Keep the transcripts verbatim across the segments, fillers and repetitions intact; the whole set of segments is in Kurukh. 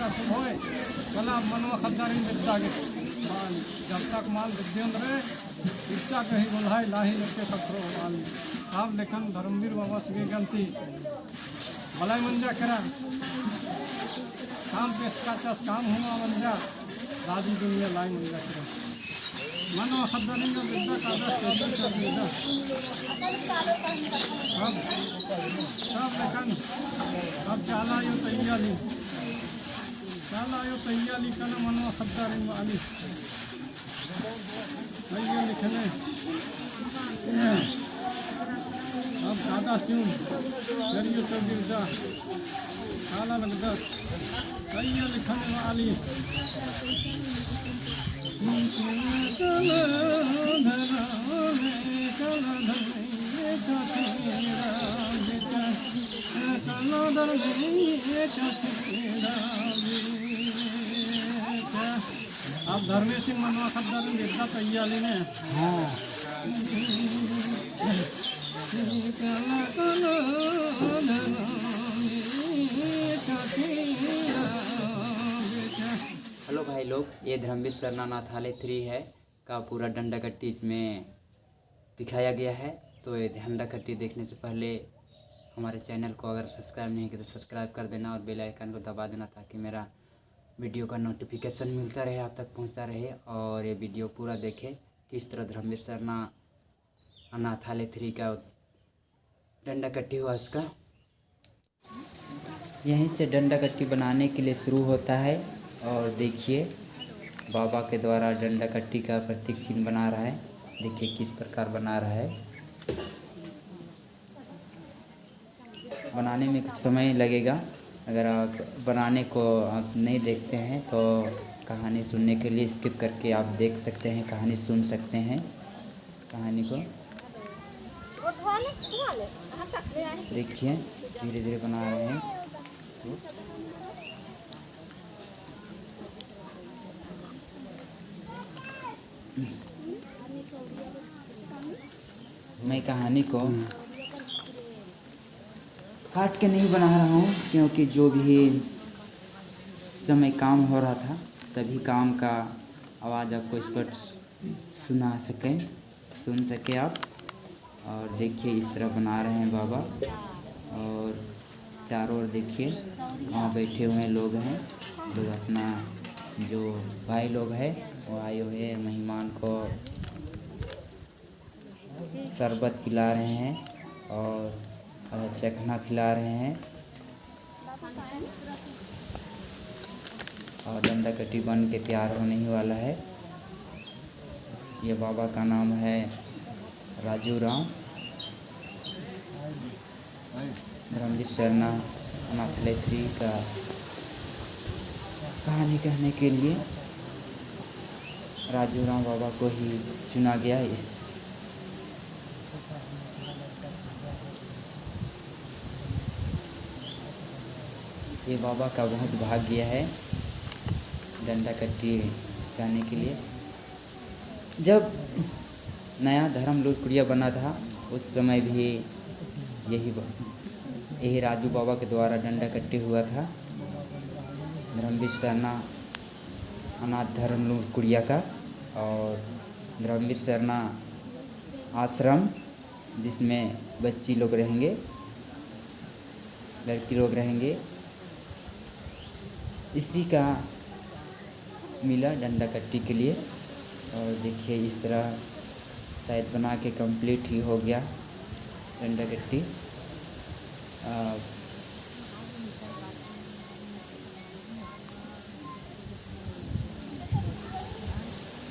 होय, कला मनवा ख़द्दारिन बेद्दा गे। जब तक मल बेद्दे ओन्द्रे, इच्छा कही गोल्हाय लाही लेके खतरो वाली। अब लेखन धर्मवीर बाबा सिगे गंती। बलाई मंजा केरा। काम पेसका चास काम हुआ मंजा। दादी दुनिया लाई मंजा केरा। मनो ख़द्दारिन बेद्दा कादा कादा सब बेद्दा। अब, सब लेखन, अब चाला आयो तैयारी। चाला आयो तैयारी कना मनो ख़द्दारिन वाली। तैयारी कने। अब कादा सिउन, करियो तो गिरजा। काला लगदस। तैयारी कने वाली। अब धर्मेसिन मनवा ख़द्दारिन बेद्दा तैयारी ने। हाँ। Hello भाई लोग, ये धर्मवीर सरना अनाथालय थ्री है का पूरा डंडा कट्टी इसमें दिखाया गया है। तो ये डंडा कट्टी देखने से पहले हमारे channel को अगर subscribe नहीं किया तो subscribe कर देना और bell icon को दबा देना, ताकि मेरा video का notification मिलता रहे, आप तक पहुंचता रहे। और ये video पूरा देखें, किस तरह धर्मवीर सरना अनाथालय थ्री का डंडा कट्टी हुआ उसका। यहीं से डंडा कट्टी बनाने के लिए शुरू होता है। और देखिए, बाबा के द्वारा डंडा कट्टी का प्रतीक चिन्ह बना रहा है। देखिए, किस प्रकार बना रहा है। बनाने में कुछ समय लगेगा। अगर आप बनाने को आप नहीं देखते हैं, तो कहानी सुनने के लिए skip करके आप देख सकते हैं, कहानी सुन सकते हैं। कहानी को देखिए, धीरे-धीरे बना रहे हैं। मैं कहानी को काट के नहीं बना रहा हूँ, क्योंकि जो भी समय काम हो रहा था, सभी काम का आवाज़ आपको स्पष्ट सुना सकें, सुन सके आप। और देखिए, इस तरह बना रहे हैं बाबा। और चारों ओर देखिए, वहाँ बैठे हुए लोग हैं, लोग अपना जो भाई लोग हैं, वो आए हुए हैं मेहमान को शरबत पिला रहे हैं और, और चखना खिला रहे हैं। और डंडा कट्टी बन के तैयार होने ही वाला है। ये बाबा का नाम है राजू राम। धर्मवीर सरना अनाथालय थ्री का कहानी कहने के लिए राजू राम बाबा को ही चुना गया। इस ये बाबा का बहुत भाग्य है डंडा कट्टी गाने के लिए। जब नया धर्म लूर कुड़िया बना था, उस समय भी यही ब-, यही राजू बाबा के द्वारा डंडा कट्टी हुआ था। धर्मवीर सरना अनाथ धर्म लूर कुड़िया का और धर्मवीर सरना आश्रम, जिसमें बच्ची लोग रहेंगे, लड़की लोग रहेंगे, इसी का मिला डंडा कट्टी के लिए। और देखिए, इस तरह शायद बना के complete ही हो गया डंडा कट्टी। आ,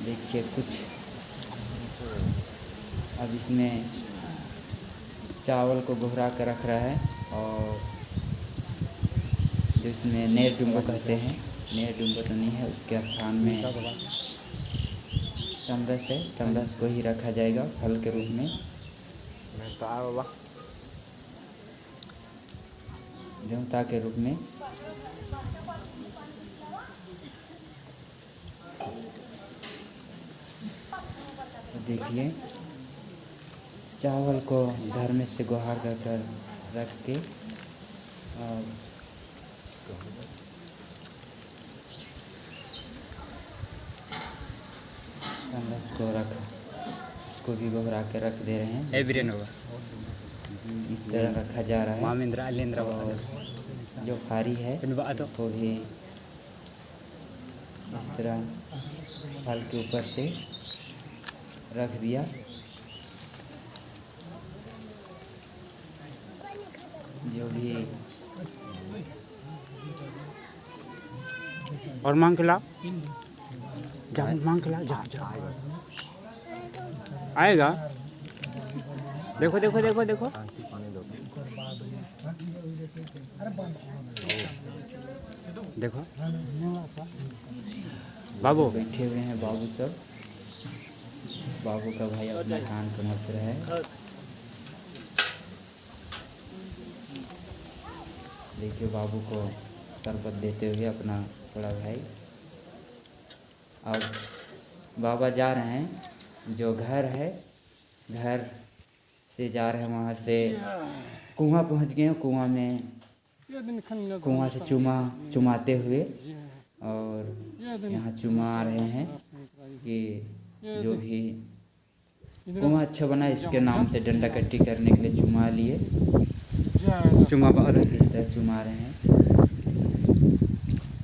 देखिए, कुछ अब इसमें चावल को गोहरा कर रख रहा है और जो इसमें नेर डुम्बो कहते हैं, नेर डुम्बो तो नहीं है, उसके स्थान में तमरस है, तमरस को ही रखा जाएगा फल के रूप में, देवता के रूप में। तो देखिए, चावल को धर्मेस से गोहार कर कर रख के, और, हम इसको रख, इसको भी गोहरा के रख दे रहे हैं। ए बीरेन बाबा। इस तरह रखा जा रहा है। मामेंद्र, अलेंद्र बाबा। और जो फारी है, इसको भी इस तरह फल के ऊपर से रख दिया। जो भी और मांग के ला। जा, मांग के ला, जा, जा। आएगा। देखो, देखो, देखो, देखो। देखो। बाबू। बैठे हुए हैं बाबू सब। बाबू का भाई अपना कान कमस रहा है। देखिए बाबू को शरबत देते हुए अपना बड़ा भाई। अब बाबा जा रहे हैं, जो घर है, घर से जा रहे हैं, वहाँ से कुआँ पहुँच गए हैं। कुआँ में, कुआँ से चुमा, चुमाते हुए, और यहाँ चुमा रहे हैं कि जो भी कुआँ अच्छा बना, इसके नाम से डंडा कट्टी करने के लिए चुमा लिए। चुमा बा रहे, किस तरह चुमा रहे हैं।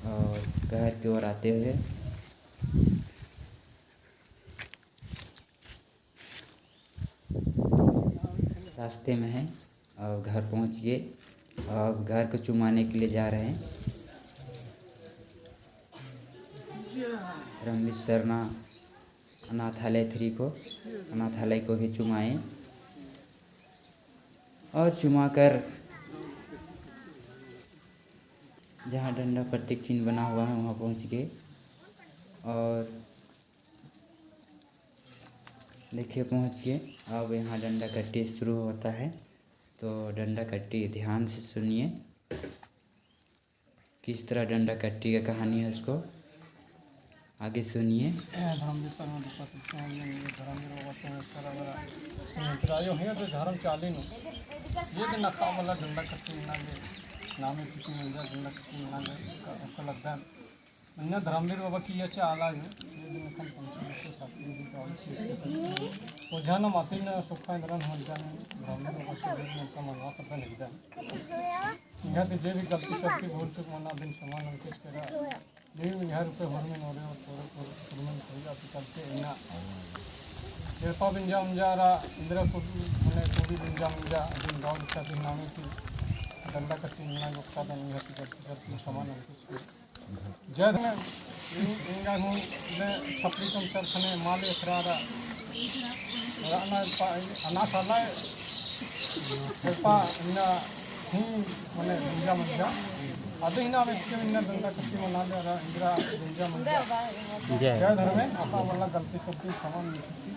और घर की ओर आते हुए रास्ते में है और घर पहुँच गए। अब घर को चुमाने के लिए जा रहे हैं। रमली सरना अनाथालय थ्री को, अनाथालय को भी चुमाए और चुमा कर जहाँ डंडा प्रतीक चिन्ह बना हुआ है, वहाँ पहुँच गए और देखिए पहुँच गए। अब यहाँ डंडा कट्टी शुरू होता है, तो डंडा कट्टी ध्यान से सुनिए। किस तरह डंडा कट्टी का कहानी है, उसको आगे सुनिए। धर्म विषय में दुपत विषय में ये धर्म में वो तो इस तरह मेरा सुमित रायो है तो धर्म चाली नु। ये दिन नखा वाला डंडा कट्टी ना ले, नामे किसी में जा डंडा कट्टी ना ले, का, का लगता है। अन्य धर्मवीर बाबा की ये चाला है, ये दिन नखन पंचम के साथ ये दिन का और की। ओझा ना मातिन सुखा इंद्रन हो जाने, धर्मवीर बाबा से ये दिन का मनवा करता नहीं था। इहाँ ती जे भी गलती सलती भूल चूक मना बिन समान अंकित करा। नीम इहाँ रुपये होरमेन ओरे और थोड़े थोड़े होरमेन कोई आप चलते इन्ना। एड़पा बिंजा उंजा रा इंदिरा कुड़ी मने कुड़ी बिंजा उंजा अदिन गाँव लिखा ती नामे ती डंडा कट्टी इन्ना गोपता दन इहाँ ती गलती सलती समान अंकित करा। जय धर्म। इन-, इंगा हूँ ले छपरी कम चर खने माले खरा रा। राना पा-, अनाथालय। हेल्पा इन्ना ही मने दुंजा मंजा। अदे हिना में के इन्ना डंडा कट्टी मना ले रा इंदिरा दुंजा मंजा। जय। जय धर्मे, आपा वाला गलती सलती समान नहीं की।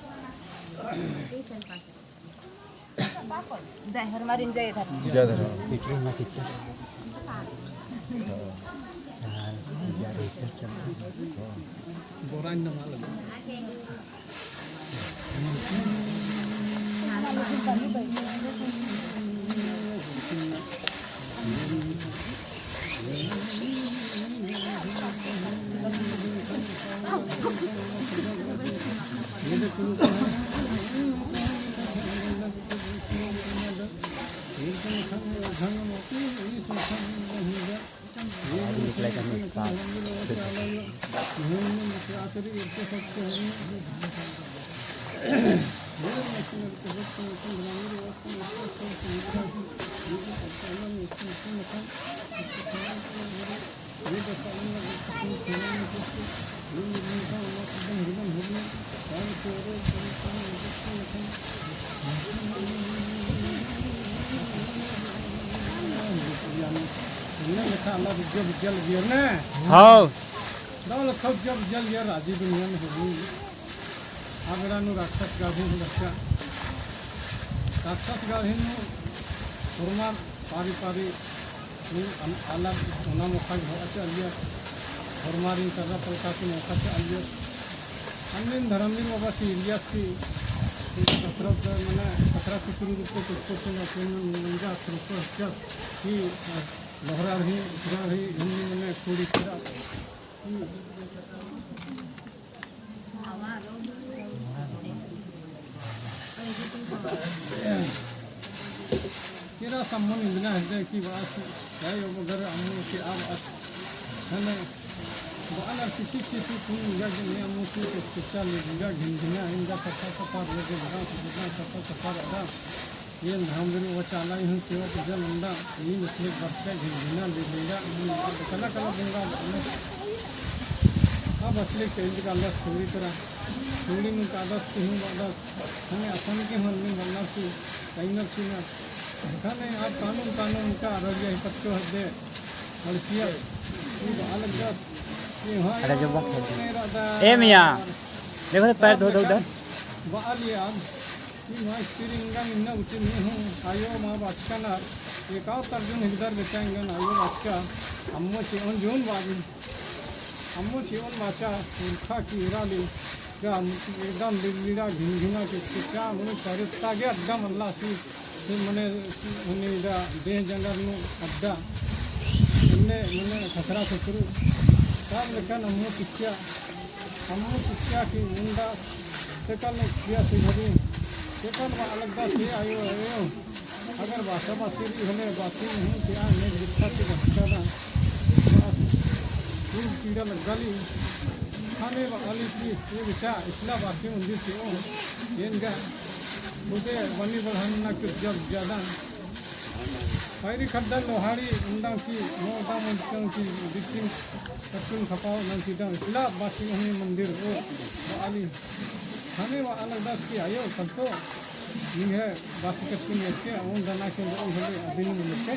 दहर मारिन जय धर्म। जय धर्म। इतनी मत इच्छा। चाल, जय धर्म। बोराइन न मालूम। हाँ। आ बेड़ा नू राक्षस गाभिन हूँ बच्चा। राक्षस गाभिन नू होरमर पारी पारी नू अन-, अलग ओना मोखा गे होआ चे अलियस। होरमर इन सर्रा पलका की मोखा चे अलियस। अन्निन धर्मवीर बाबा की इलियस की पथरा, मने पथरा कुतुरी रूप को कुछ कुछ ना कोई ना मंजा रूप को हच्चस की, अ, लोहरा रही, उतरा रही, हिन्दी मने कोड़ी तेरा। हम्म। केरा सम्मन इन्दना हेद्दे कि बअस, चाहे ओबगर अम्मु कि आ बअस। हने बअनर किसी किसी तुम इन्दा कि ने अम्मु कि तो किस्सा ले इन्दा घिन घिना, इन्दा सफा सफा रोगे बड़ा, इन्दा सफा सफा बड़ा। ये धाम गुरु वो चाला ही हूँ, सेवा पूजा नंदा, ये नस्ले बरचा घिन घिना, ले इन्दा, कला कला बुंगा बअनर। अब असली के इन्दा कला सूरी तरह, सूरी नू कादस, तिहूँ बादस, हमें असन के मन में बनना सी, कहीं ना सी ना। हमें आप कानून, कानून का रवैया ही पत्तो हद दे। और किया, ये अलग दस, ये हाँ, अरे जो ये बात है। मेरा दा-, ए मियाँ, देखो तो पैर धो दो उधर। बाल याद, ये माँ स्त्री इंगा मिन्ना उचित नहीं हूँ, आयो माँ बाचका ना, एक और तर्जुन हिकदर बेटा इंगन आयो बाचका, अम्मो चिओन जून बाजी। अम्मो चिओन बाचा, उरखा की इराली, का एकदम बिगड़िड़ा घिनघिना के, के क्या मने चारे तागे अड्डा मल्ला सी, से मने, मने इदा देह जंगर नू अड्डा, इन्ने मने खतरा खतरू, तब लेकिन अम्मो चिच्चा, अम्मो चिच्चा की उंडा, सेकल किया से घरी, सेकल वा अलग दा से आयो, आयो। अगर बासा बासी रई होले बासी नहीं ते आ ने बिच्छा ते बच्चा ना। बस खूब कीड़ा लग्गा ली। हमें बआली कि ये बेटा इतना बासी मंदिर से ओ, एन गा खुदे बनी बढ़ाना कुछ जब ज्यादा। पैरी खड्डा लोहाड़ी उंदा की मोदा मुंचन की बिचिन कट्टुन खपाओ नन सीधा इतना बासी हमें मंदिर ओ बआली। हमें वा अलग दस की आयो कल तो निंग्है बासी कत्ती मेके, ओन दना के ओन होले अदिन मेके।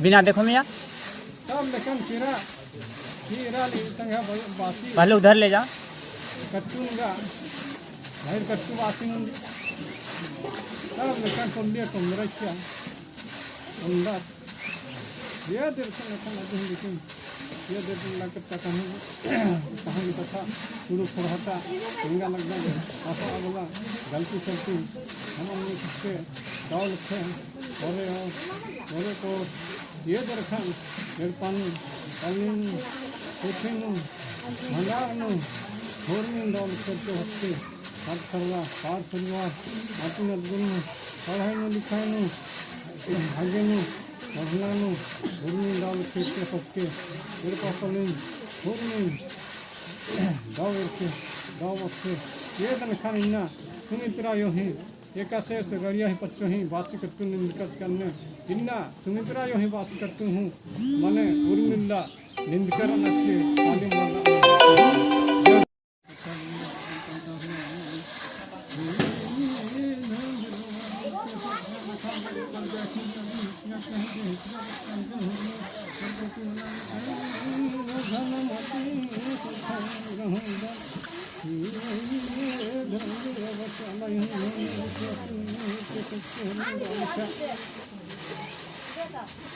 बिना देखो मियाँ। तब लेकिन फिरा, फिरा ले तंग्है बासी। पहले उधर ले जा। कत्तुन गा, भाई कत्तु बासी मुंदी। तब लेकिन तुम लिए तुम रखिया। अंदर। ये देर से नखन अदिन लेकिन, ये देर से लागत का कहीं, कहीं की कथा, शुरू फुरहता, हिंगा लगना है, ऐसा अगला, गलती सलती, हम हमने किसके, गाँव लिखे, अरे हो, अरे को, ये देर खान, एड़पा नू, अलिन, कोठिन, भंडार नू, होरमिन गाँव लिखे के हत्ते, हर खरवा, पार परिवार, आतिन अदगुन नू, पढ़ाई नू, लिखाई नू, आगे नू, पढ़ना नू, उर्मी दाव खेते सबके, एड़पा पलिन, उर्मी दाव एरके, दाव बक्के, ये दन खान इन्ना, सुमित्रा यो ही, एकासे से गड़िया ही पच्चो ही, बासी कत्तुन निंदकत करने, इन्ना, सुमित्रा यो ही बासी कत्तुन हूँ, मने उर्मिला निंदकर नक्शे, तालीम वाला।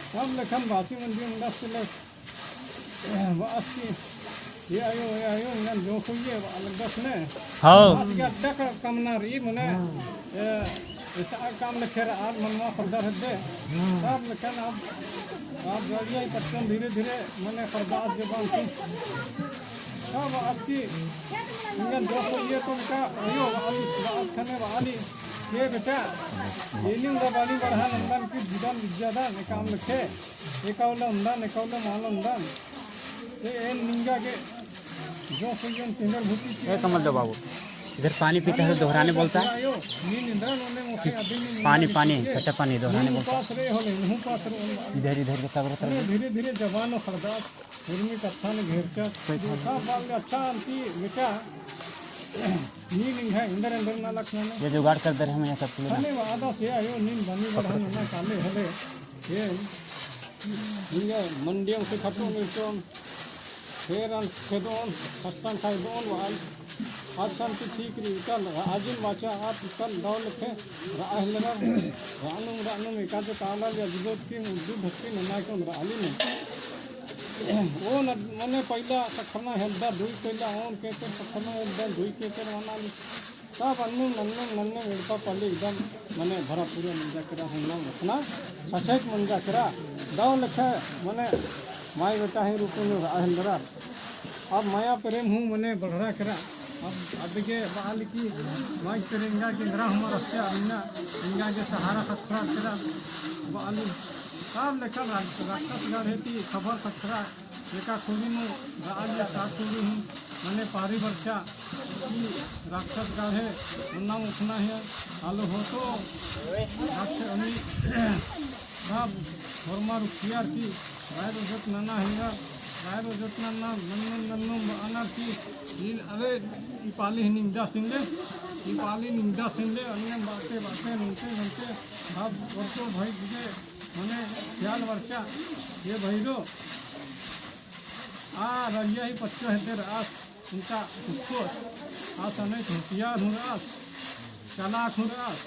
हम लेखन बासी मंदिर उंडा से ले बअस की, ये आयो, ये आयो, इंगन जोंख़ होइये, बआ लगदस ने। हाँ। बअस की अड्डा का कमना रई, मने, ए, ऐसा काम लेखे रअर मनवा ख़द्दर हेद्दे। तब लेकिन अब, अब गड़िया ही पत्तन धीरे धीरे, मने ख़द्दर जे बांकी। तब बअस की, इंगन जोंख़ होइये तो इनका, आयो, बअली, बअस ख़ने बअली, ये बेटा, ये नीम दा बानी बढ़ा नंदन की जुदान विद्या दान, ये काम लेखे। एकाउला उंदन, एकाउला माल उंदन। ए, एन निंगा के जो सुजन तिंदर भूति ए, कमल दो बाबू, इधर पानी पीता है, दोहराने बोलता है। किस पानी, पानी, कच्चा पानी दोहराने बोलता है। इधर, इधर के तब रहता है। धीरे, धीरे जबान ख़रदास, उर्मी कत्था ने घेरचा। कोई था। सब बाल अच्छा आंटी बेटा। नीन इंग्है एन्देर एन्देर ना लखना ने। ये जुगाड़ कर दे रहे हैं, मैं सब लोग। अने वादा से आयो, नीन बनी बढ़ा ना काले हले। ये, इंगे मंडियों से खटो मिलतोन। फेर अन खेदोन, खस्तान खाइदोन वाल। आज शांति ठीक रई, कल आजिन बाचा, आप कल दौल खे, रआ हेलरर, रअनुम, रअनुम, एकादे काला ले अजगोत की, उर्दू भक्ति नना के उन रअली ने। ओन मने पहिला सखरना हेलदर, दुई पहिला ओन केचर सखरना हेलदर, दुई केचर मना ली। तब अन्नु नन्नु नन्नु एड़पा पल्ली एकदम मने भरा पूरा मंजा केरा, हुन्ना मखना सचेत मंजा केरा। दव लेखे मने माई बेटा ही रूपे नू रआ हेलदरा। अब मया प्रेम हूँ मने बढ़रा केरा। अब, अब गे बआली कि माई तेरे एंगा गे एन्दरा हूँ मल रहचा, इन्ना एंगा गे सहारा खतरा केरा बआली। तब लेकिन राज-, राक्षस गढ़े ती खबर खतरा एका कुड़ी नू रआली, ता कुड़ी हूँ मने पारी बरचा कि राक्षस गढ़े ओन्ना उखना है, आलो होतो राक्षस अमी तब होरमा रुखियार की राय रोजत नना हिंगा, राय रोजत नना नन्नम नन्नम बअनर की इन अरे ई पाली ही निंदा सिंदे, ई पाली निंदा सिंदे, अन्ने बाते बाते नन्ते नन्ते तब ओरतो भाई गे मने ख्याल बरचा, ये भैरो आ रंगिया ही पच्चो हेद्दे रअस, उनका कुक्को आस, अने होशियार हूँ रअस, चालाक हूँ रअस।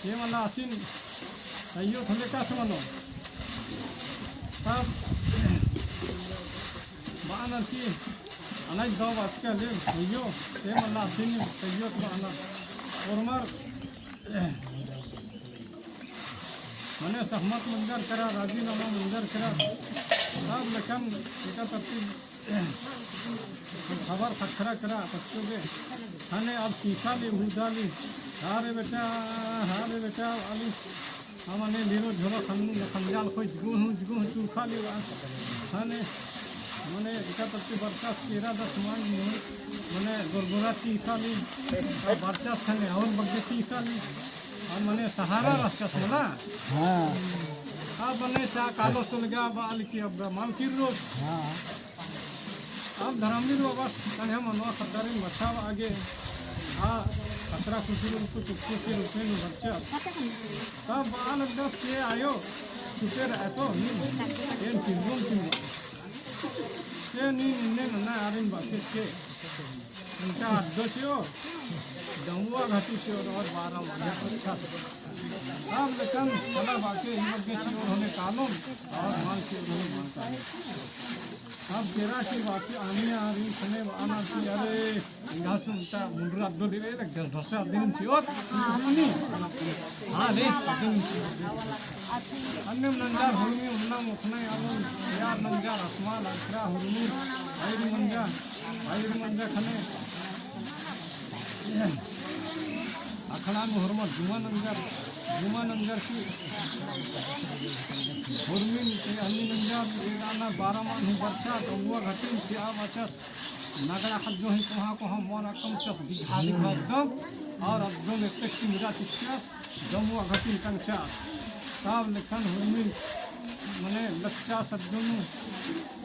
ये मला आसिन तैयो थले का समनो। तब बअनर की अनाज दव बाचका ले तैयो, ये मला आसिन तैयो तो बअनर। ओरमर मने सहमत मंजर केरा, राजीनामा मंजर केरा। तब लेकिन एका तरती खबर खतरा केरा, पच्चो गे। हने अब सीखा ली, हुदा ली। हाँ रे बेटा, हाँ रे बेटा, अली। हाँ, मने लीरो झोरो खन-, खंजाल खोई जगो हूँ, जगो हूँ, चूखा ली। हने मने एका तरती बरचस केरा दस मान मुहर, मने गोरगोरा चीखा ली, आ बरचस खने और बग्गे चीखा ली, आ मने सहारा रहचस मला। हाँ। आ मने चा कालो सुलगा बाल की अब माल किर्रो। हाँ। अब धर्मवीर बाबा कन्हे मनवा खतरिन बचाव आगे, आ खतरा खुशी रूप, खुशी रूपे नु बरचस। तब बाल दस के आयो, सुते रहे तो, नी, एन किर्रो, किर्रो। के नी निन्ने नना आरिन बाके के। इनका अड्डो चिओ, डमुआ घाटी चिओ और बारह माला अच्छा। अब लेकिन चला बाके इन लोग के चिओ होने कानून और माल चिओ होने माल कानून। अब केरा की बाकी आनी आरिन खने आना की अरे एंगा सुनता मुंडरा अड्डो दिले लग दस दस दिन चिओ। हाँ, मनी। हाँ, ले, अड्डो दिन चिओ। अन्नेम नंजर हुरमी उन्ना मुखना आलम, यार नंजर असमा लंकरा हुरमी, आयुर मंजा, आयुर मंजा खने। अखड़ा में हुरमा जुमा नंजर, जुमा नंजर की हुरमी, अन्नी नंजर, एदाना बारह मान ही बरचा, डमुआ घाटिन, चिआ बचस, नगड़ा खज्जो ही कोहा कोहा मोर अकम चस दिखा दिखा एकदम, और एकदम एक एक मिला चिच्चस, डमुआ घाटिन कंचा, तब लेखन हुरमी, मने लच्चा सज्जनु,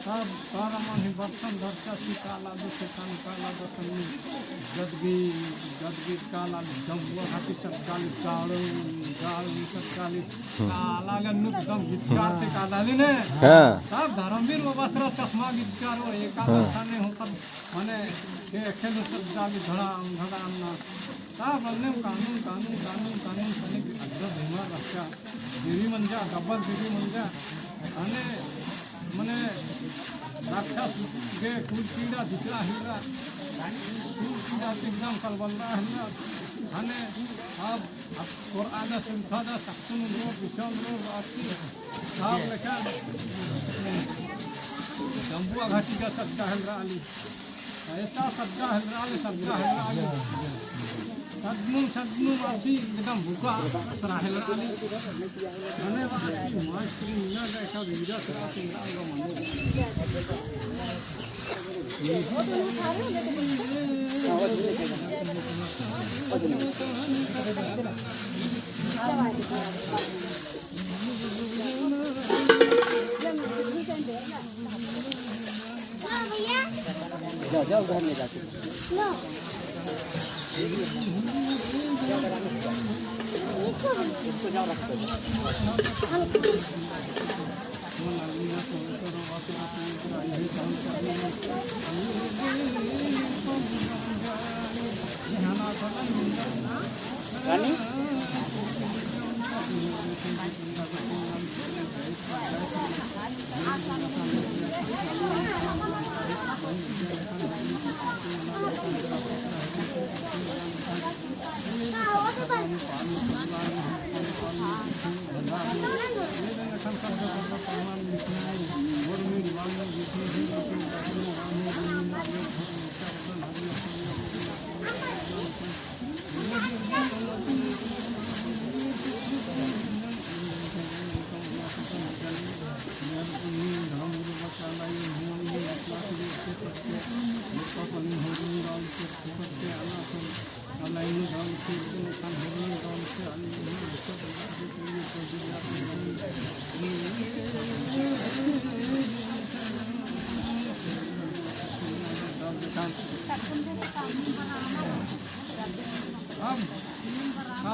तब बारह मान ही बरसन धरचा सी काला दो से कान काला दो सन्नी, गदगी, गदगी काला डमुआ घाटी सब काली, गाड़ू, गाड़ू सब काली, काला गन्नु एकदम गीतकार ते काला ली ने। हाँ। तब धर्मवीर बाबा सरा चश्मा गीतकार हो, एका हाँ। बरसा ने हो तब मने के खेल सब जाली धड़ा, धड़ा अन्ना। ता बन्ने कानून, कानून, कानून, कानून, सने अड्डा धीमा रखा। बीड़ी मंजा, गब्बर बीड़ी मंजा। अने, मने, राक्षस गे कुल पीड़ा दिखरा हिलरा। कुल पीड़ा एकदम कलबलरा हिलरा। अने, अब, अब तोर आदा सुनखा दा, सक्तुन रो, बिचन रो, बाकी। साहब लेखा, डम्बुआ घाटी का सच्चा हिलरा अली। ऐसा सज्जा हेलरा ले, सज्जा हेलरा ले। सदनुम, सदनुम आसी एकदम बुका सरा हेलरा ले। मने बाकी मास्टर मुन्ना का ऐसा वीरा सरा सिंगा का मनो। जाओ, जाओ, घर में जाके। रानी?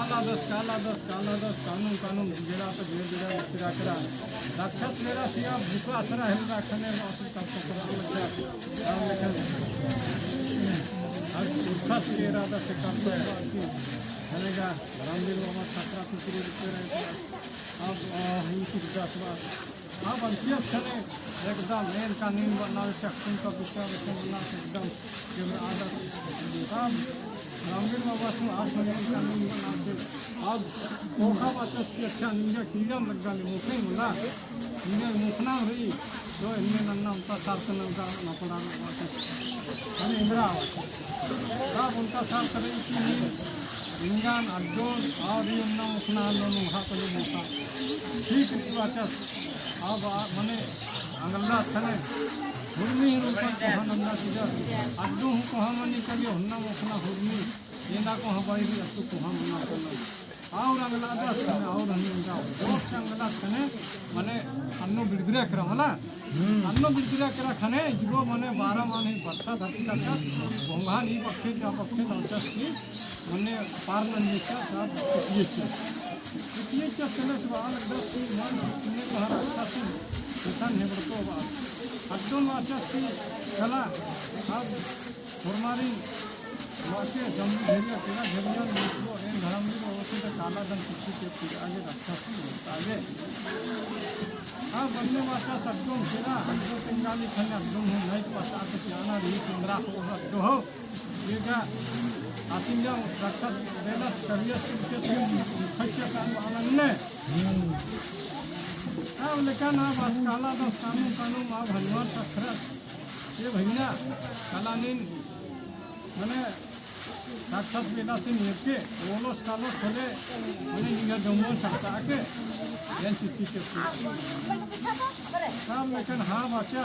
काला दस, काला दस, काला दस, कानून, कानून, बेड़ा तो बेड़, बेड़ा, बेड़ा, बेड़ा। राक्षस बेड़ा सिया भूखा असरा हेलरा ख़ने, असर का पकड़ा लगा। राम लखन। अब भूखा से इरादा से काम करता है कि बनेगा, रामवीर बाबा खतरा कुछ नहीं दिख रहे थे। अब, आ, हम कुछ दस बार अब अंतियस ख़ने एकदम एन कानून बनावे, चक्कन का विचार से बना से एकदम केवल आदत। अब रामवीर बाबा से आज ख़ने एन कानून बना से अब ओखा बाचस कि अच्छा निंगा कीड़ा लग्गा ले मोखे होला, निंगा मोखना रई, तो इन्ने नन्ना उनका साथ नन्ना ना पड़ा बाचस। अरे इंद्रा बाचस। तब उनका साथ रई कि नीन निंगन अड्डोन और ये उन्ना मोखना नन्ना उहा पहले मोखा। ठीक रई बाचस। अब आ, मने अंगला ख़ने हुरमी रूपन कोहा नन्ना चिदर। अड्डो हूँ कोहा मनी करियो हुन्ना मोखना हुरमी। एंदा कोहा बाई भी अत्तु कोहा मना करना। और अंगला दस ख़ने और हम एंदा। जोर से अंगला ख़ने मने अन्नो बिड़दरा करा मला। हम्म। अन्नो बिड़दरा करा ख़ने इजगो मने बारह मानी बरसा धरती का चस। भोंगा नी पक्के जा पक्के दलचस की मने पार नंजे का साथ इतिये चस। इतिये चस चले से बाल दस की मन ने कहा रखा से। किसान है बड़को बात। अड्डो माचस की कला। अब फुरमारी माके जम्मू घेरिया, केरा घेरिया, निकलो, एन धरम भी बहुत से काला दन किसी के पूरा आगे रखा से होता आगे। हाँ, बन्ने माचा सद्दों केरा, अड्डो तेंगाली ख़ने अड्डो हूँ नहीं पासा तो जाना रही सुंदरा हो अड्डो हो। ये का आसिंजा रक्षा बेला करिया सुनके से खच्चा काम आनंद ने। अब लेकिन अब आज काला दस कानून कानून अब हनुमान सखरा ये भैया काला नीन मने राक्षस बेला से नियत के ओलोस कालोस होले मने निंगा जम्मो सकता के एन चिट्ठी के। सब लेकिन हाँ बाचा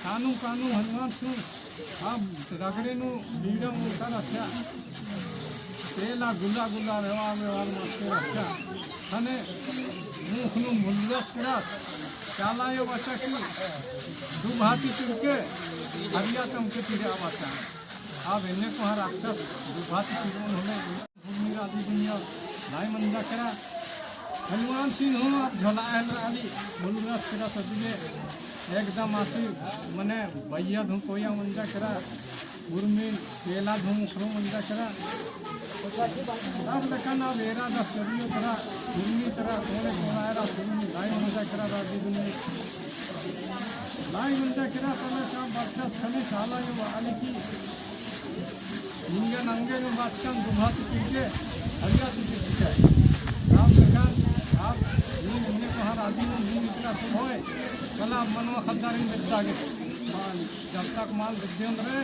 कानू कानू हनुमान सु हाँ रगड़े नु लीड़ा मुखा रखा। तेला गुला गुला रेवा रेवा मस्ते रखा। ख़ने मुख नु मुल्लस करा चाला यो बाचा की दुभाती चुनके हरिया चमके तिरिया बाचा। अब एन्ने कोहा राक्षस दुभाती तिरोन होले भूमि राजी दुनिया लाई मंजा करा। हनुमान सिंह हूँ अब झोला हेलरा आली मुलुरस करा सदिले एकदम आसी मने बैया धूँ कोया मंजा करा। उर्मी पेला धूँ उखरो मंजा करा। अब लेकिन अब एरा दस चरियो तरा उर्मी तरा कोने कोना एरा उर्मी लाई मंजा करा राजी दुनिया। लाई मंजा केरा तले का बरचस खली साला यो आली की निंगे नंगे में बाचकन दुभा तिकिरके हरिया तिकिरके। राम लखन आप नीन इन्ने कोहा राजी में नीन इतना सुन होए। कला मनवा खद्दारिन बेद्दा गे। मान जब तक मान विद्यन रे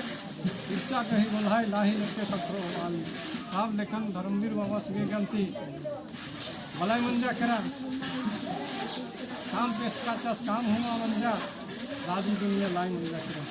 इच्छा कही बोलाई लाही लगे सत्रो वाली। आप लेखन धर्मवीर बाबा सगे गलती भलाई मंजा केरा। काम पेश का चास काम हुआ मंजा। राजी दुनिया लाई मंजा केरा।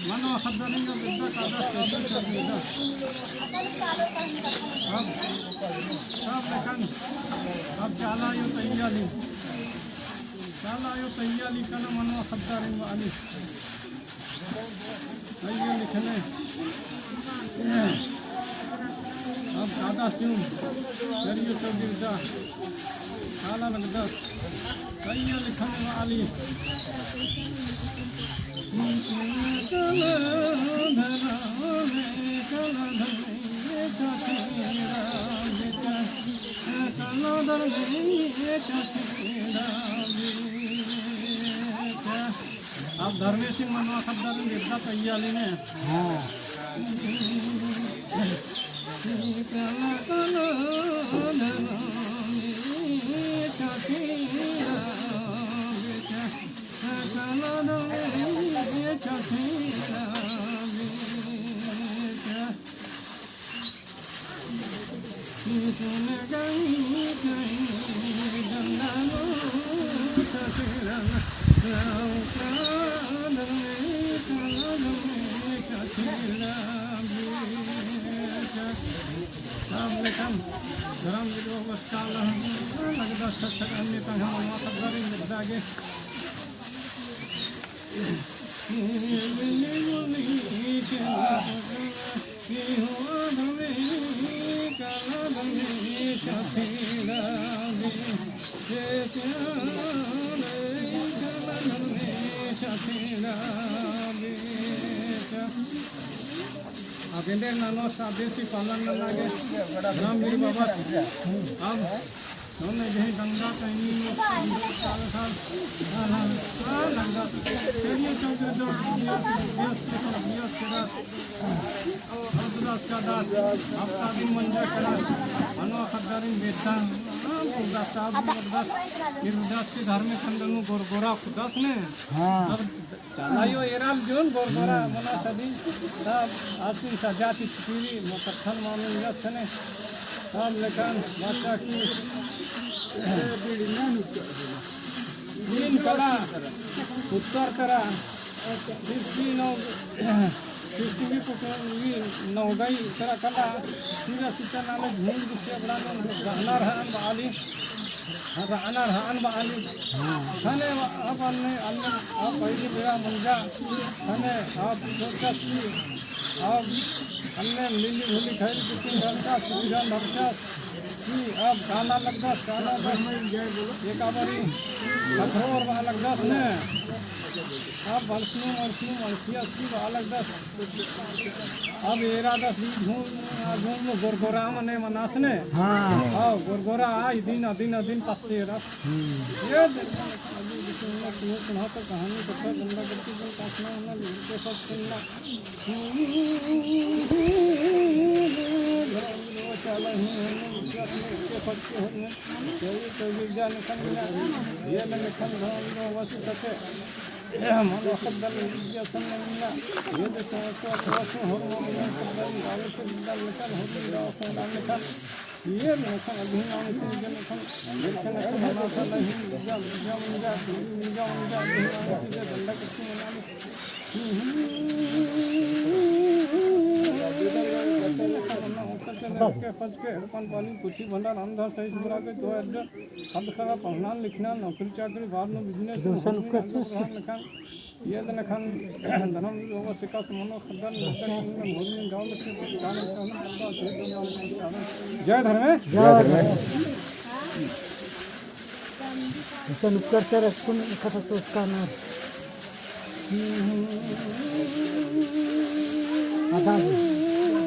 मनो खद्दरिंग बिद्दा कादा कादा कादा। अब सब लेखन अब चाला यो तैयारी, चाला यो तैयारी कना मनो खद्दरिंग वाली। तैयारी लिखने। अब कादा सिउम, करियो चौगिरदा, काला लगदस, तैयारी लिखने वाली। अब धर्मेसिन मनवा ख़द्दर बेद्दा तैयाली ने। हाँ। अब एन्देर ननोस आदेसी पालन नना गे, राम वीर बाबा। अब नोने जही डंडा टहनी नू, आ, आ, आ, डंडा, तेरिया चौके दो, दियस, दियस, दियस, दियस, दियस, अब दस का दस, अब तादिन मंजा करा, मनो खद्दारिन बेटा, आ, दस का दस, फिर दस की धार्मिक खंडन नू गोरगोरा खुदस ने। हाँ। अब चाला यो एराल जोन गोरगोरा मना सदी, तब आसिन सजा चिचकीरी, मतथन मामिन जस ने, तब लेकन बाचा की, बीड़ी ना नुक्का। नीन कला उत्तर तरा, सृष्टि नौ, सृष्टि भी पुटुन भी नौगई तरा कला, सीधा सीधा नाले झूम गुस्से बड़ा नौ रहना रहन बाली, रहना रहन बाली। हाँ। खने अब अन्ने, अन्ने, अब पहली बेरा मंजा, खने अब सोचस की, अब अन्ने मिली भूली खाई, कितनी धरता, सुविधा धरता, कि अब काला लगदस, काला लगदस, एका बारी कठोर बा लगदस ने। अब बलसनु, मलसनु, मलसिया, सी बा लगदस। अब एरा दस दी झूम, आ झूम गोरगोरा मने मनास ने। हाँ। हाँ, गोरगोरा आ, इदिन, अदिन, अदिन पस्से एरा। हम्म। ये दे, अभी सुनना, सुनना, सुनना तो कहानी, कथा, गंदा करके, जो काटना, उन्ना, लिखते, सब सुनना। पचके, एड़पन पाली, कुठी भंडार, अंधा सही सुधरा के, तो अर्ज, खद खरा, पढ़ना, लिखना, नौकरी चाकरी, बाद में business, ये दिन खन धर्म लोगों से का समनो खद्दन, भोजन, गाँव में से, जय धर्मेश। जय धर्मेश। इसन उपकर से रखुन, इखा तो उसका ना। आधा दे।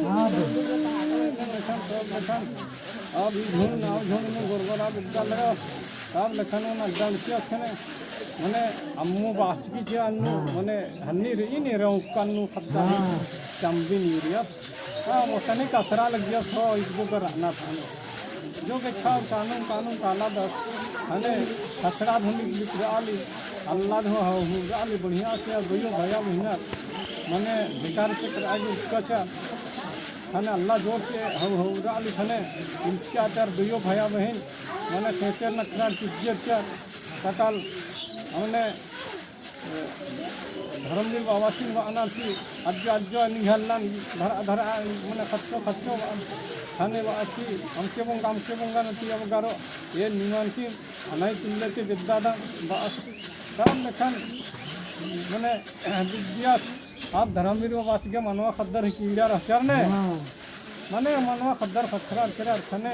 हाँ, दे। अब ई झुंड, नाव झुंड में गोरगोरा बिद्दा लगा। तब लेखन ओना डंडचियस खने, मने अम्मू बाचकी जे अन्नू, मने हन्नी रई ने रऊ कन्नू खद्दा ही चम्बी नीरियस। हाँ, वो तनिक असरा लगियस हो, इस बुक रहना था। जो के छाव कानून, कानून काला दस, हने खसड़ा धुनी लिख आली, अल्लाह धो हो, हो आली बढ़िया से, अब यो भया महीना, मने बेकार से कर आगे उसका चा, हने अल्लाह जोर से हो, हो आली हने, इसके आचार दुयो भया बहिन, मने खेचर नखरार चिज्जर चर, सकल, मने धर्मवीर बाबा सिंह बअनर की अज्जो अज्जो निंग्है अल्लन धरा धरा मने खच्चो खच्चो बअन थाने बअस की अमके बोंगा अमके बोंगा नती अब गारो ये निमन की अनाई तुल्ले के बेद्दा दन बअस तब लेखन मने विद्या अब धर्मवीर बाबा सिंह के मनवा खद्दर ही कीड़ा रहचर ने। हाँ। मने मनवा खद्दर खच्चरा केरा अरखने,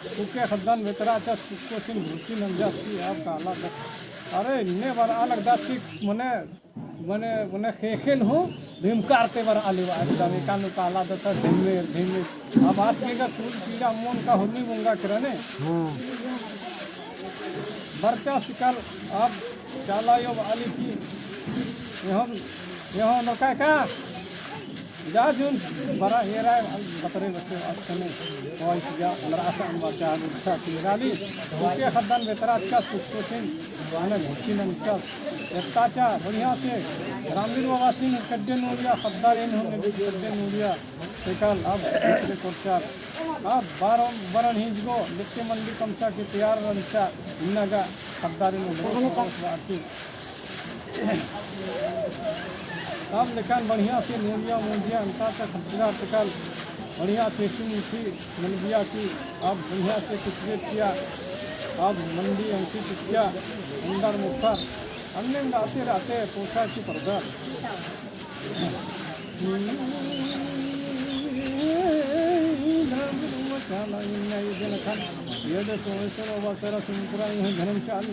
कुके खद्दन बेतरा चा कुक्को सिन भूति नंजा सी अब काला दस। अरे, इन्ने बरआ लगदस कि मने, मने, मने ख़ेख़ेल हूँ धिमकार ते बरआ लेवा, एकदम एका नू काला दसा ढिमेर, ढिमेर। अब आस गे गा कुल पीड़ा मन का होली मुंगा केरा ने। हाँ। बरचा सिकल अब चाला अयो बआली कि एहन, एहन नोका का जा जुन बरा एरा बतरे बच्चे बात करने। और इस जा अंदर आसा अंदर चाह गुच्छा की गाली। उके ख़द्दन बेतरा अच्छा सुस्तोसिन आने घुसी नंचस। एत्ता चा बढ़िया से रामवीर बाबासिन कड्डे नूड़िया, ख़द्दारिन हूँ कड्डे नूड़िया। एकाल अब इतने कोरचार। अब बारो बरन हिंजगो, लेके मंडी कमचा के तैयार रंचा, इन्ना गा ख़द्दारिन हूँ आती। अब लेकिन बढ़िया से नूड़िया मुंजिया अंता तक खतरा तकल बढ़िया से सुन उठी मलबिया की। अब बढ़िया से कुछ रेट किया। अब मंडी अंकी कुछ किया अंदर मुखर अन्य रहते रहते पोसा की पर्दा। ये दे सोमेश्वर बाबा सारा सुनपुरा धर्मशाला।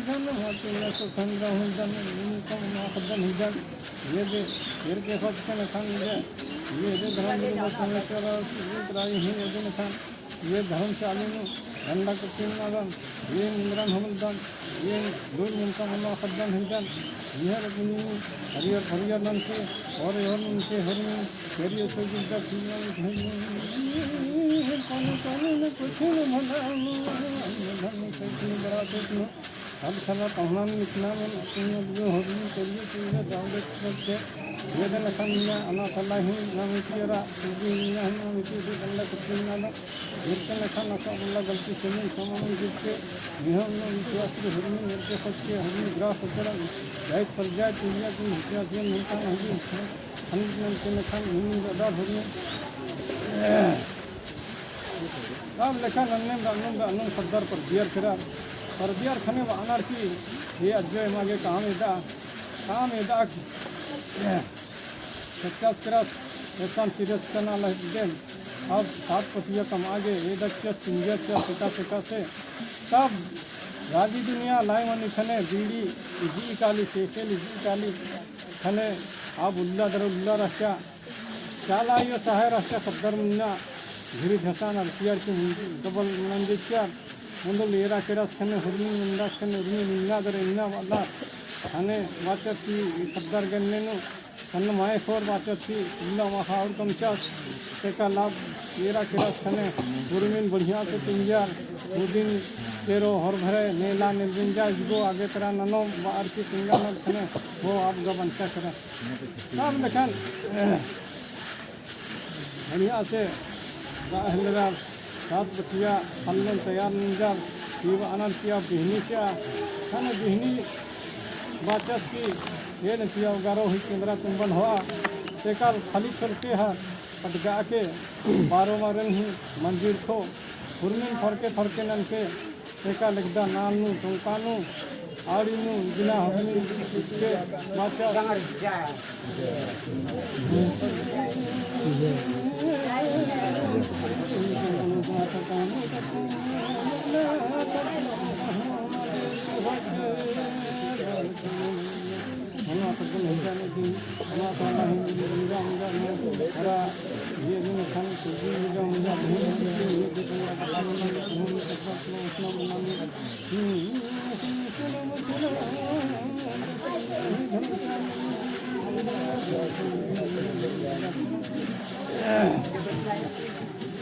धन हाथी में सुखंद्र हूँ, धन कम माफ धन ही धन। ये दे, फिर के फट के नखन दे। ये दे धर्म गुरु परमेश्वर और सुजीत राय ही ये दे नखन। ये धर्मशाली नू डंडा कट्टी नादन, ये इंद्रन हमल दन, ये दूर मुनका मना खद्दन हिंदन। ये रत्नी हरियर हरियर नन के, और ये नन के हरमी, फिर ये सुजीत दा फिर ये पानी पानी में कुछ नहीं भला, धर्म से इतनी बड़ा कुछ नहीं। अब साला पहुना में इतना में तुम जो होली करिए, तुम जो जाओगे, तो ये दिन खन में अना साला ही ना मिट्टी रा, तुम भी ना हम ना मिट्टी से गंदा कुछ नहीं ना। इतने खन असा बोला गलती से नहीं, सामान गिर के, निहम ना विश्वास के होली, मेरे के सच के होली, ग्रास होकर, जाइत पर जाए, तुम या तुम हिस्सा से नहीं था, नहीं भी हिस्सा, हम इतने खन नहीं ज्यादा होली। तब लेखा नन्ने नन्ने नन्ने खद्दर परबियर केरा। परबियर खने बअनर की ये अज्जो एमा गे काम एदा, काम एदा की पचास केरा एसन सीरियस तना लगदेन। अब सात पतिया कमआ गे एदा चिया चिंगिया चिया पेटा पेटा से। तब राजी दुनिया लाई मनी खने बीड़ी इजी काली, सेसेल इजी काली खने अब उल्ला दर उल्ला रहचा। चाला अयो सहाय रहचा खद्दर मुन्ना, घिरी झसान अरतियार की डबल मुनन जेचियार, मुंदो लेरा केरस खने हुरमी मुंदास खने हुरमी मुन्ना दर इन्ना वाला, खने बाचत की खद्दर गन्ने नु, खने माय खोर बाचत की, इन्ना महा और कमचस, तेका लाभ लेरा केरस खने हुरमीन बढ़िया से तिंगियार, हुदिन तेरो हर भरे, नेला नेलबिंजा, इसगो आगे तेरा ननो, बार की तिंगा नल खने, वो आप गबंचा केरा। अब लेखन बढ़िया से गा हेलरा सात बतिया पल्लन तैयार निंजर, पीवा आनंद किया बिहनी किया, खाने बिहनी बाचस की ये न किया गारो ही केंद्रा तुम्बन हुआ, तेकाल खाली चलके हा पटगा के बारो मारन ही मंदिर को हुरमिन फरके फरके ननके एका लगदा नाल नू, टोंका नू, आड़ी नू, बिना हमी के माचा।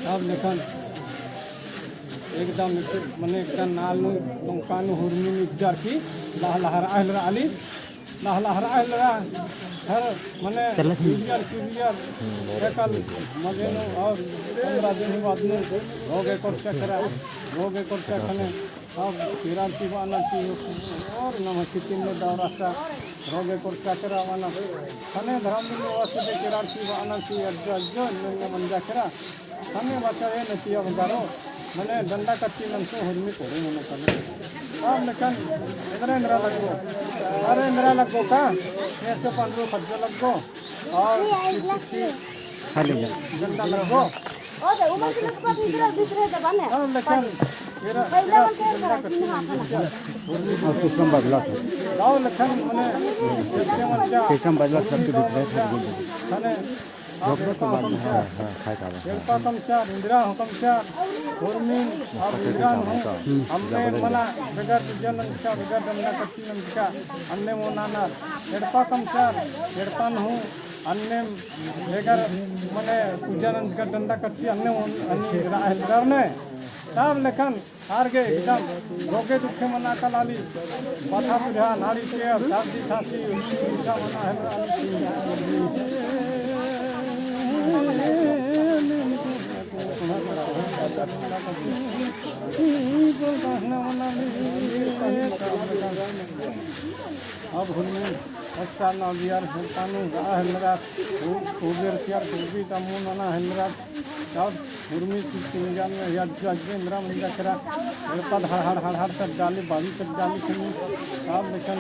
अब लेखन एकदम मने एकदम नाल नू टोंका नू हुरमी निकजार की लह लहरा हेलरा आली। लह लहरा हेलरा हर मने चलत ही। Serial serial एकल मजे नू और पंद्रह दिन बाद नू रोगे कोरचा केरा, रोगे कोरचा खने अब केरार की बानर की और नमः कितिन में दौरा सा रोगे कोरचा केरा वाना खने धर्म में वास दे केरार की बानर की अज्जो अज्जो नन्ने मंजा केरा। हमें बच्चा ये नतिया बजारो, मने डंडा कट्टी नंसो हुरमी कोड़े मने कने। अब लेकिन एन्दरा एन्दरा लग्गो, अरे एन्दरा लग्गो का, ये से पंद्रह खर्चा लग्गो, और खाली जा। डंडा लग्गो। अब लेकिन केरा, केरा, केरा, केरा, केरा, केरा। और सिस्टम बदला था। गाँव लखन मने, सिस्टम बदला था, तो बिगड़े था, बिगड़े। थाने डॉक्टर तो बाद में, हाँ, हाँ, खाए का, हाँ। एड़पा कमचार, इंदिरा हूँ कमचार, होरमीन, अब इंदिरा हूँ, हमने मना, बेगर पूजा नंजका, बेगर डंडा कट्टी नंजका, अन्ने मोनाना, एड़पा कमचार, एड़पा हूँ, अन्ने बेगर मने पूजा नंजका डंडा कट्टी, अन्ने मोन, अन्ने रा-, हेलरने, तब लेखन, आर गे एकदम रोगे दुखे मना कलाली, माथा बुझा, नाड़ी टेर, सर्दी खांसी, उल्टी उल्टा मना हेलरा। अब हुन्ने अच्छा ना बियार हेलतानु गा हेलरा, उबेर सियार कुबी तमु नना हेलरा। तब हुरमी की तिंगन में या जज में मेरा मंजा करा। एड़पा हड़ हड़ हड़ हड़ सब डाली, बाजी सब डाली खनी। तब लेकिन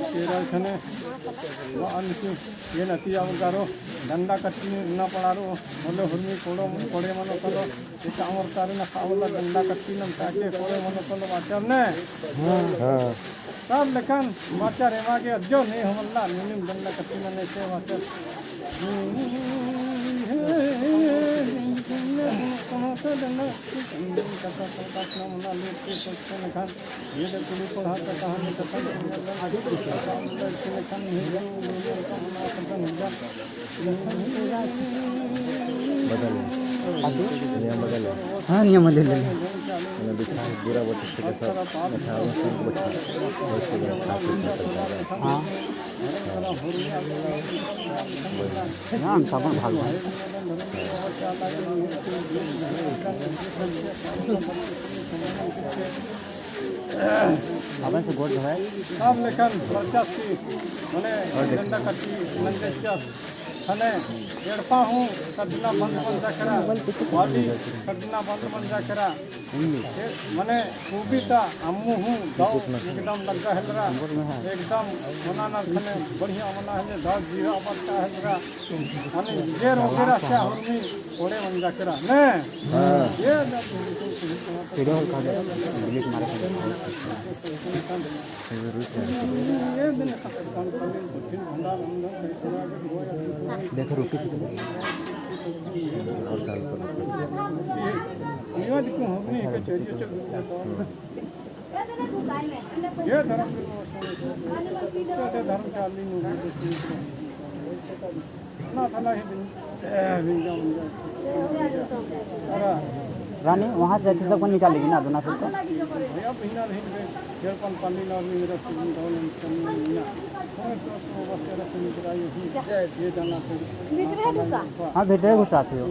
तेरा खने वो अनकी ये नती अब गारो डंडा कट्टी ना पड़ारो, बोले हुरमी कोड़ो, कोड़े मनो करो, ये कामर तारे ना खावला डंडा कट्टी नम ताके कोड़े मनो करो बाचर ने। हाँ। तब लेकिन बाचर एमा गे अज्जो नहीं हमला, नीनिम डंडा कट्टी नने से बाचर। बदल। नियम बदल। हाँ, नियम बदल। मैंने देखा है, बुरा बहुत इसके साथ, अच्छा, वो सुन के बच्चा, और इसके बाद खास करके चलता है। हाँ। हाँ। हाँ, हम सब भाग हैं। अब ऐसे गोड़ धराए। सब लेखन बरचस की, मने डंडा कट्टी नंजस, मने एड़पा हूँ सदना बंद मंजा केरा, वाली सदना बंद मंजा केरा। मने कूबी ता अम्मू हूँ दव एकदम लग्गा हेलरा, एकदम मना ना खने बढ़िया मना हेले, दव जीरा बत्ता हेलरा। मने जे रोगे रहचा हुरमी कोड़े मंजा केरा, ने? हाँ। ये वीडियो कॉल कर दे, डिलीट मारे। देखो, रुकी से। और चालू कर। ये धर्म के धर्म चालनी। रानी, वहाँ से सबको निकालेगी ना, दोनों सबको। हाँ, भीतरे घुसाती हो।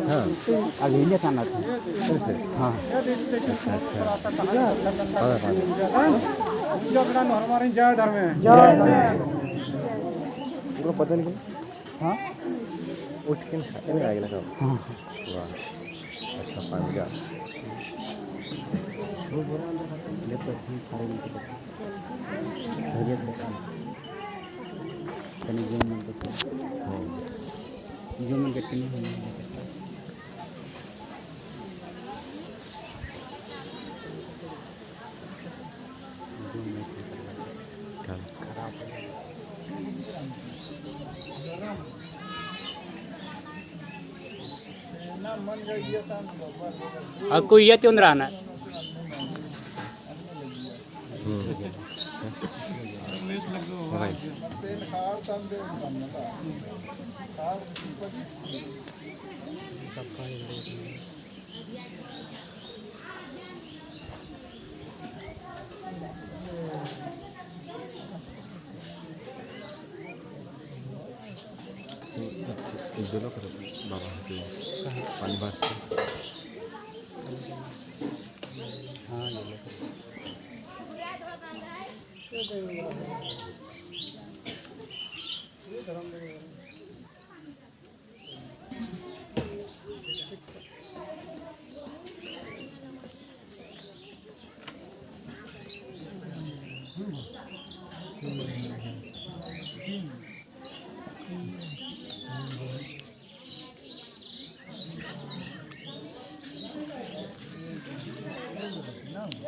हाँ। अभी इन्हें खाना था। हाँ। अच्छा, अच्छा। पता, पता। जय धर्म। जय धर्म। उनको पता नहीं। हाँ? उठ के नहीं खाते ना, आगे लगा। हाँ। वाह। अच्छा, पानी का। तनी जूम मन करके। हाँ। जूम मन करके नहीं होना। जूम नहीं करके। खराब। अक्कु इय्या ती ओन्द्रा ना। हम्म। भाई। इधर लो करो बाबा के पानी बात से। हाँ, ये लो।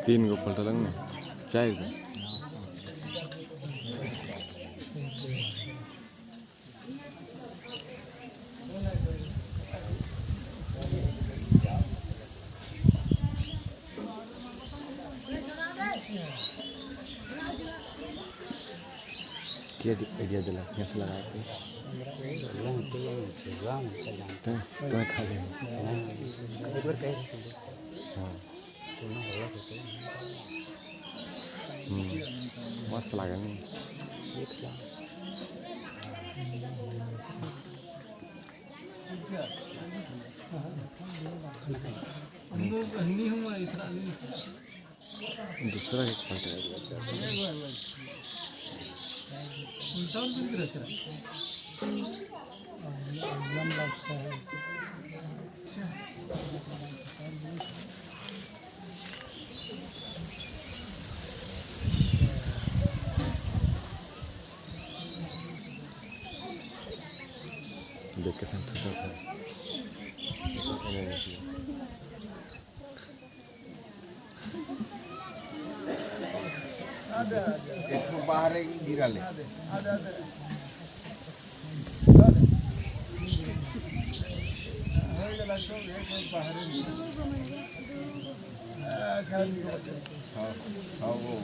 तीन गो पलटा लगना, चार गो। क्या दि-, idea दिला, कैसे लगाते हैं? तो, तो खा ले। हाँ। हम्म, मस्त लागे नी। दूसरा एक पार्ट है। देख के संतोष होता है। एक ठो बाहर गिरा ले। हाँ, हाँ, वो।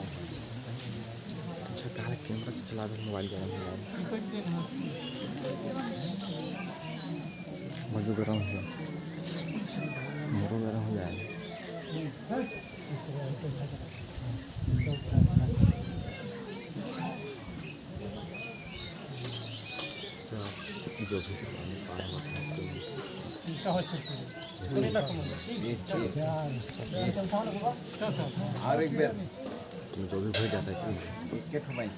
अच्छा, काहे कैमरा से चलावे मोबाइल गरम हो जाए। मजो गरम हो जाए। मोरो गरम हो जाए। सब जो भी सब पानी पाए होते हैं, तो और एक बार तुम जो भी भर जाता है, एक के ठो भाई।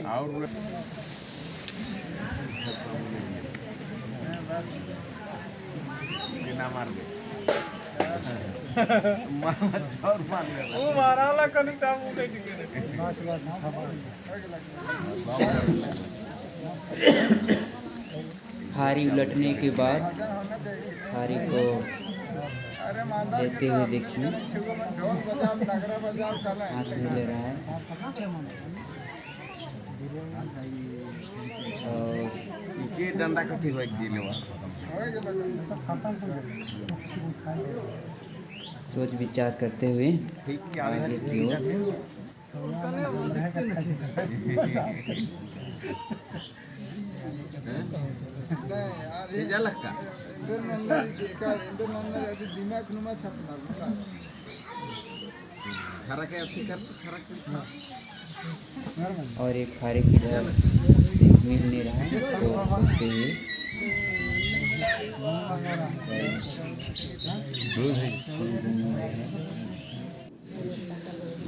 और बोले, बिना मार दे। मार, और मार दे। वो मारा ला कनु साबु के दिखे। फारी उलटने के बाद फारी को लेते हुए देखिए। हाथ में ले रहा है। और ये डंडा कटी हुआ एक दिन हुआ। सोच विचार करते हुए ठीक है, आगे की ओर। भेजा लगता। एन्देर नन्ना, एका एन्देर नन्ना, अदि दिमाग नुमा छपना, बुला। खरा के अथी कर, खरा के। और एक फारी किधर मिल नहीं रहा है, तो उसके लिए दूध है।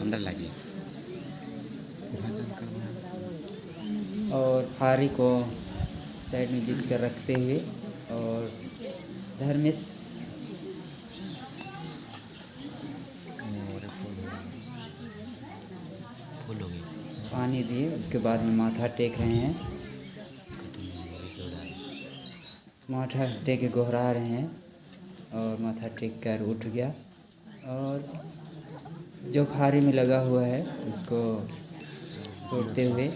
अंदर लाइए। और फारी को साइड में बीच कर रखते हुए और धर्मेश, मोरे पानी दिए, उसके बाद में माथा टेक रहे हैं। माथा टेक के गोहरा रहे हैं और माथा टेक कर उठ गया और जो फारी में लगा हुआ है उसको तोड़ते हुए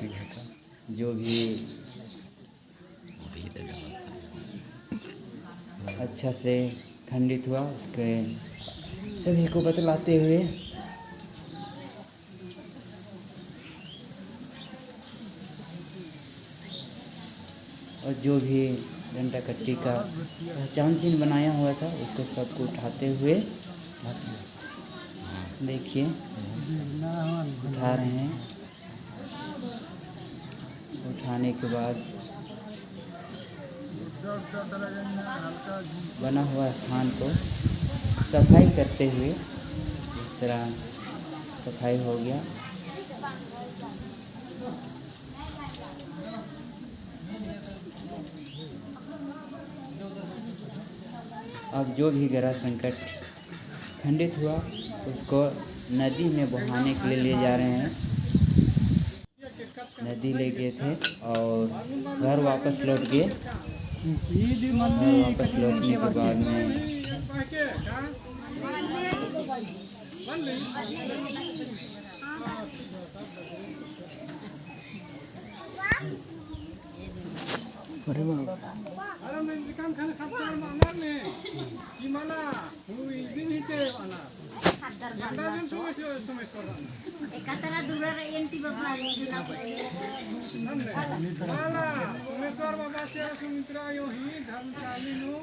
जो भी अच्छा से खंडित हुआ, उसके सभी को बतलाते हुए और जो भी डंडा कट्टी का पहचान चिन्ह बनाया हुआ था, उसको सबको उठाते हुए, देखिए, उठा रहे हैं। उठाने के बाद बना हुआ स्थान को सफाई करते हुए इस तरह सफाई हो गया। अब जो भी ग्रह संकट खंडित हुआ, उसको नदी में बहाने के लिए ले जा रहे हैं। नदी ले गए थे और घर वापस लौट गए। घर वापस लौटने के बाद में अरे बाबा। एकतरा दूरा रे एंटी बाबा। माला, सोमेश्वर बाबा से सुमित्रा यो ही धर्मशाली नू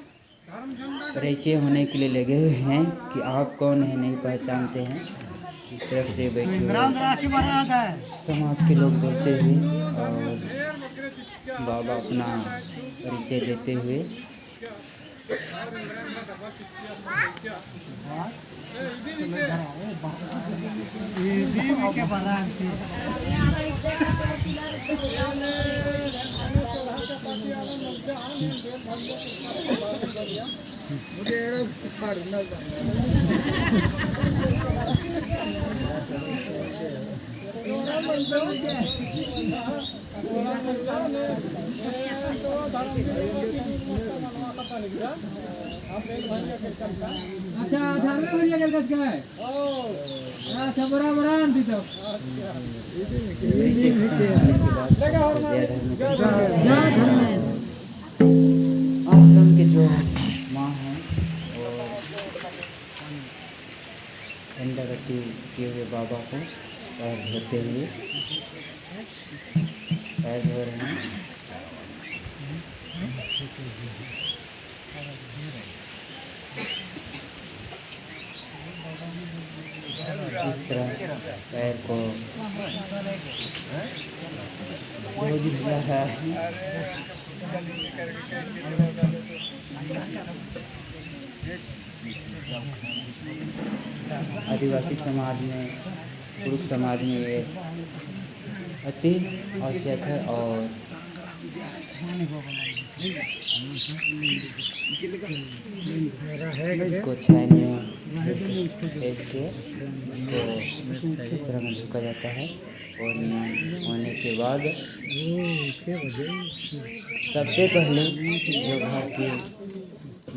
परिचय होने के लिए लगे हुए हैं कि आप कौन हैं, नहीं पहचानते हैं। इस तरह से बैठे हुए समाज के लोग बोलते हुए और बाबा अपना परिचय देते हुए अच्छा, धर्मे भैया के कस गए। अच्छा, बराबर आन दी तो। जय धर्मेश। आश्रम के जो माँ हैं, वो डंडा कट्टी किए हुए बाबा को पैर धोते हुए, पैर धो रहे हैं। इस तरह पैर को धो दिया है। आदिवासी समाज में, कुँड़ुख़ समाज में ये अति आवश्यक है और इसको छाया में फेंक के इसको कचरा में झोंका जाता है। और नियम होने के बाद सबसे पहले जो घर की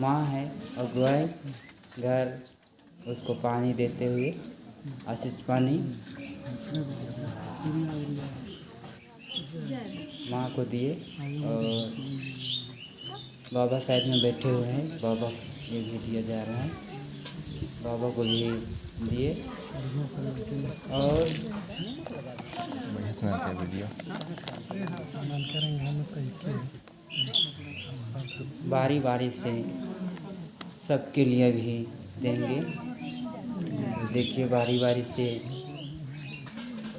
माँ है, अगुवाई घर, उसको पानी देते हुए आशीष पानी माँ को दिए और बाबा साइड में बैठे हुए हैं, बाबा ये भी दिया जा रहा है, बाबा को भी दिए और बढ़िया से बनाते हैं वीडियो। बारी बारी से सबके लिए भी देंगे। देखिए, बारी बारी से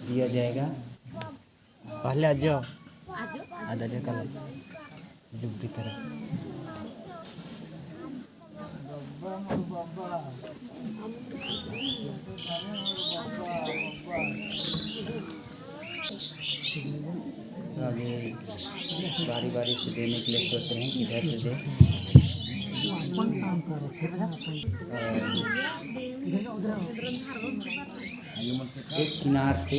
दिया जाएगा। पहले आ जाओ। आ जाओ, कल जुग की तरह। अभी बारी बारी से देने के लिए सोच रहे हैं, किधर से दे। और एक किनार से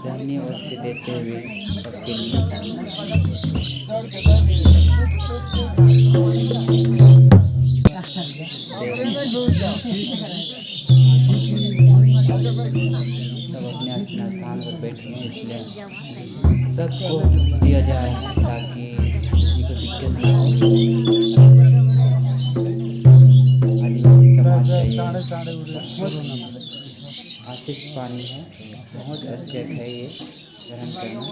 धन्य ओर से देते हुए सबके लिए। सब अपने अपने स्थान पर बैठ गए, इसलिए सबको दिया जाए ताकि किसी को दिक्कत ना हो। आदिवासी समाज का ये आशीष पानी है, बहुत आवश्यक है ये ग्रहण करना।